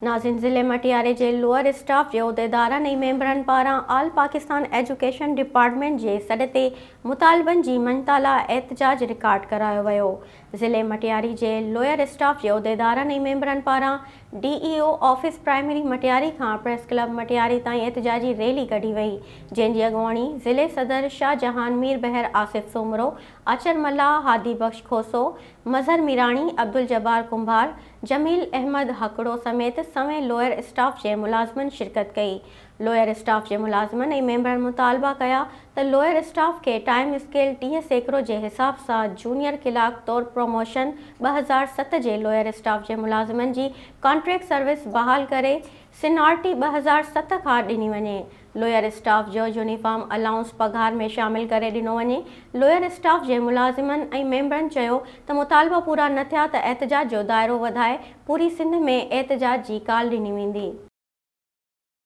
ناظم ضلعي مٽياري جي لوئر اسٽاف جي عهديدارن ۽ ميمبرن پاران آل پاڪستان ايجوڪيشن ڊپارٽمينٽ جي سڏ تي مطالبن جي مڃتا لاء احتجاج رڪارڊ ڪرايو ويو. ضلعي مٽياري جي لوئر اسٽاف جي عهديدارن ۽ ميمبرن پاران D E O office primary Matiari کان پريس ڪلب مٽياري تائين احتجاجي ريلي ڪڍي وئي جنهن جي اڳواڻي ضلعي صدر شاهجهان ميربحر آصف سومرو، آچر ملاح، هادي بخش کوسو، مظهر ميراڻي، عبدالجبار ڪنڀار، جميل احمد هڪڙو سميت سوين لوئر اسٽاف جي ملازمن شرڪت ڪئي. لوئر اسٽاف جي ملازمن ۽ ميمبرن مطالبا ڪيا ته لوئر اسٽاف کي ٽائيم اسڪيل 30% جي حساب سان جونيئر ڪلارڪ طور پروموشن، 2007 جي لوئر اسٽاف جي ملازمن جي ڪانٽريڪٽ سروس بحال ڪري سينارٽي 2007 کان ڏني وڃي. لوئر اسٽاف جو يونيفارم الائونس پگهار ۾ شامل ڪري ڏنو وڃي. لوئر اسٽاف جي ملازمن ۽ ميمبرن چيو ته مطالبا پورا نه ٿيا ته احتجاج جو دائرو وڌائي پوري سنڌ ۾ احتجاج جي ڪال ڏني ويندي.